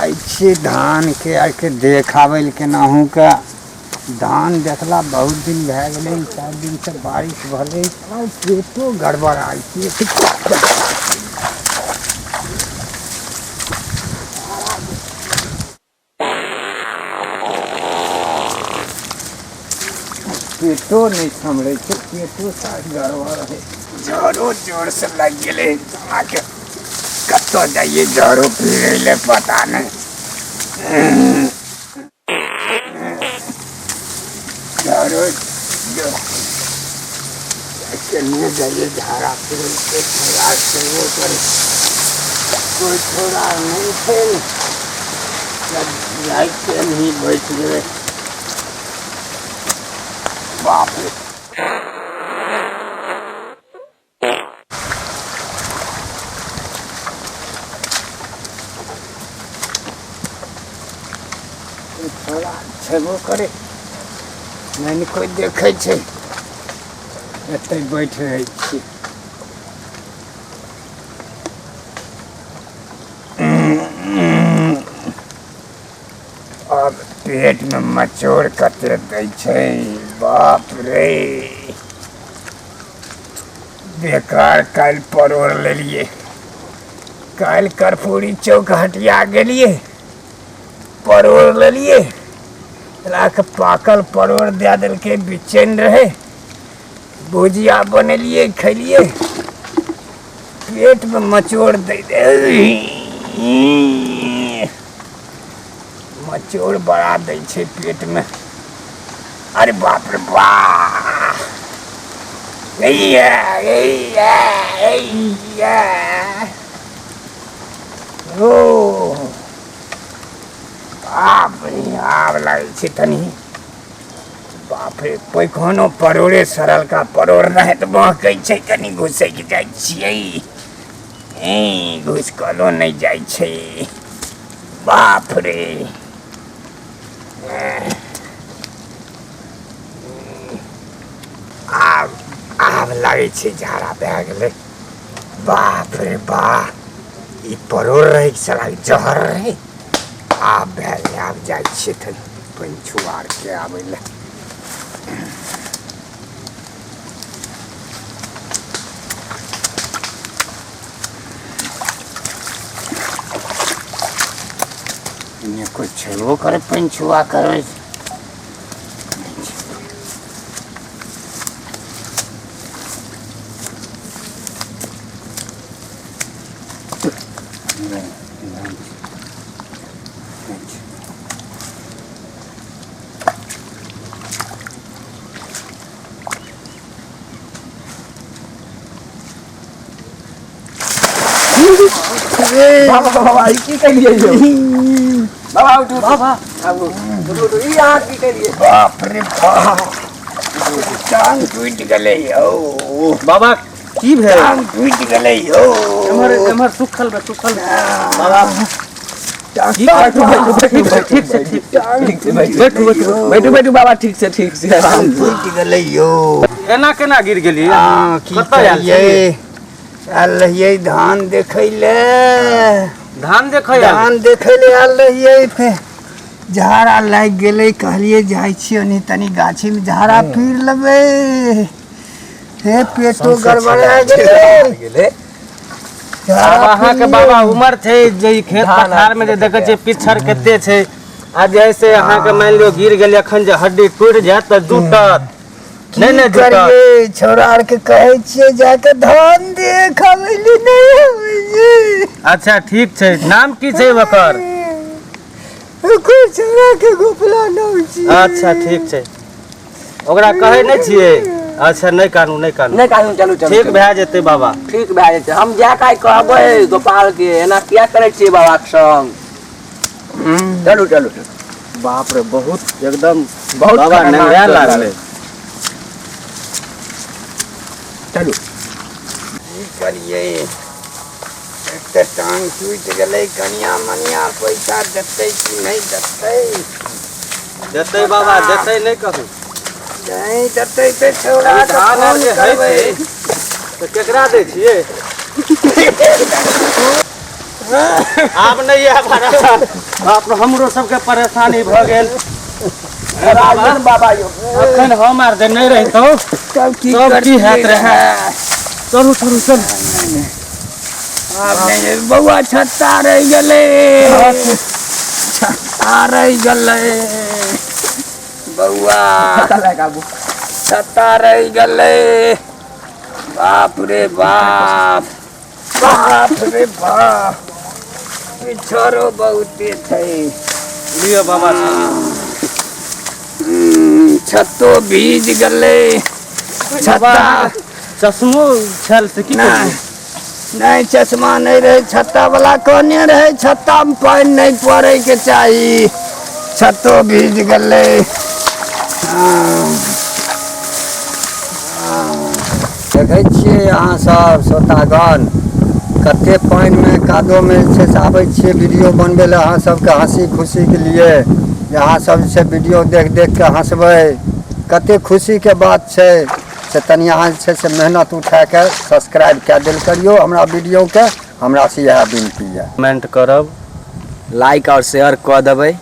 जाइ छियै धानके आरके देखाबै लए केनाहुके। धान देखला बहुत दिन भए गेलै, 4 दिनसँ बारिश भेलै, पेटो गड़बड़ाइ छै। पेटो नहि सम्हरै छै, पेटो साथ गड़बड़ है, जरो जोरसँ लागि गेलै। अहाँके कतऽ जाइए जरो पीरै लए पता नहि। जरो केने जाइए झाड़ा फिरै के छोड़ा छेबो करै, कोइ छोड़ा नहि छै। रातिके नहीं बैठ गेलै। बाप रे, छोड़ा छेबो करे नहि, कोइ देखै छै, एतै बैठ रहै छी। आब पेटमे मचोड़ कते दै छै, बाप रे। बेकार काल्हि परोड़ लेलियै, काल्हि कर्पूरी चौक हटिया गेलियै, परोड़ लेलियै, राख पाकल परोड़ दए देलकै, बिचैन रहै, भुजिया बनेलियै, खेलियै, पेटमे मचोड़ दै दे, मचोड़ बड़ा दै छै पेटमे। अरे बाप रे बाप, ओ बाप रे, आब लागै छै तनी। बाप रे, पैखानो परोड़े सड़लका परोड़ रहै तऽ बहकै छै, कनि घुसकि जाइ छियै, घुसकलो नहि जाइ छै। बाप रे, आब आब लागै छै झाड़ा भए गेलै। बाप रे बा, ई परोड़ रहै कि साला जहर रहै? आब भए गेलै, आब जाइ छियै तनि पानि छुआरके आबै लए। एने कोइ छेबो करे पानि छुआ करै। बाबा बाबा, ई की केलियै यौ? बाबा उठू बाबा, आबू उठू उठू, ई अहाँ की केलियै? बाप रे बाप, टांग टूटि गेलै यौ। बाबा की भेल? टांग टूटि गेलै यौ। एम्हर एम्हर, सुखल में सुखल बाबा। टांग बैठू बैठू, ठीक से ठीक टांग बैठू बैठू बैठू बैठू बाबा, ठीक से ठीक से। टांग टूटि गेलै यौ। एना केना गिर गेलियै? हँ, की कतऽ आयल करियै? छलियै? आयल रहियै धान देखै लए। धान देखै आयल? धान देखै लए आयल रहियै, फेर झाड़ा लागि गेलै, कहलियै जाइ छियै ओनी तनी गाछीमे झाड़ा फिर लेबै। हे, पेटो गड़बड़ा गेलै। गेलै। झाड़ा आब अहाँके फिरलियै। बाबा उमर छै जे ई खेत धान पथार में जे देखै छियै पिछड़ कते छै, आ जे से अहाँके मानि लियौ गिर गेलै, एखन जे हड्डी टूटि जायत तऽ जुटत नहि? की नहि जुटत। करियै? छौड़ा आरके कहै छियै जाके धान देखाबै लए, नहि आबै छै। अच्छा ठीक छै, नाम की छै ओकर? ओकर छौड़ा के गोपला नाम छै। अच्छा ठीक छै, ओकरा कहै नहि छियै। अच्छा नहि कानू, नहि कानू। नहि कानू, चलू चलू। ठीक भए जेतै बाबा। ठीक भए जेतै। हम जा कऽ आइ कहबै गोपाल के, एना किया करै छियै बाबाके संग? चलू चलू चलू। बाप रे, बहुत एकदम बहुत बाबा खतरनाक नंगरा चोट लागलै। चलू। की करियै? एक तऽ टांग टूटि गेलै, कनिया मनिया पैसा देतै कि नहि देतै? देतै बाबा, देतै, नहि कहू। नहि देतै तऽ छौड़ा ई धान आर फोन जे होइ करबै। छै तऽ केकरा दै छियै? आब नहि आयब बाप रे, हमरो सबके परेशानी भऽ गेल। राजन बाबा यौ। अखन हम आर जे नहि रहितहुँ तब की तब की हैत रहै। चलू चलू चलू। आब नहि बौआ, छत्ता रहि गेलै, छत्ता रहि गेलै बौआ, छत्ता रहि गेलै। बाप रे बाप, बाप रे बाप, पिछड़ो बहुते छै। लिअ बाबा। छत्तो भीज गेलै छत्ता। चश्मो छल से की? नहि नहि, चश्मा नहि रहै। छत्ता वाला कहने रहै छत्ता मे पानि नहि पड़ै के चाही। छत्तो भीज गेलै। देखै छियै अहाँ सब श्रोतागण, कते पानिमे कादोमे जे छै से आबै छियै वीडियो बनबै लए अहाँ सबके हँसी खुशीके लिए, जे अहाँ सब जे छै वीडियो देख देख कऽ हँसबै। कते खुशीके बात छै से तनि अहाँ जे छै से मेहनत उठाके सब्सक्राइब कए देल करियौ हमरा वीडियोके। हमरा से इएह विनती यऽ। कमेंट करब, लाइक और शेयर कऽ देबै।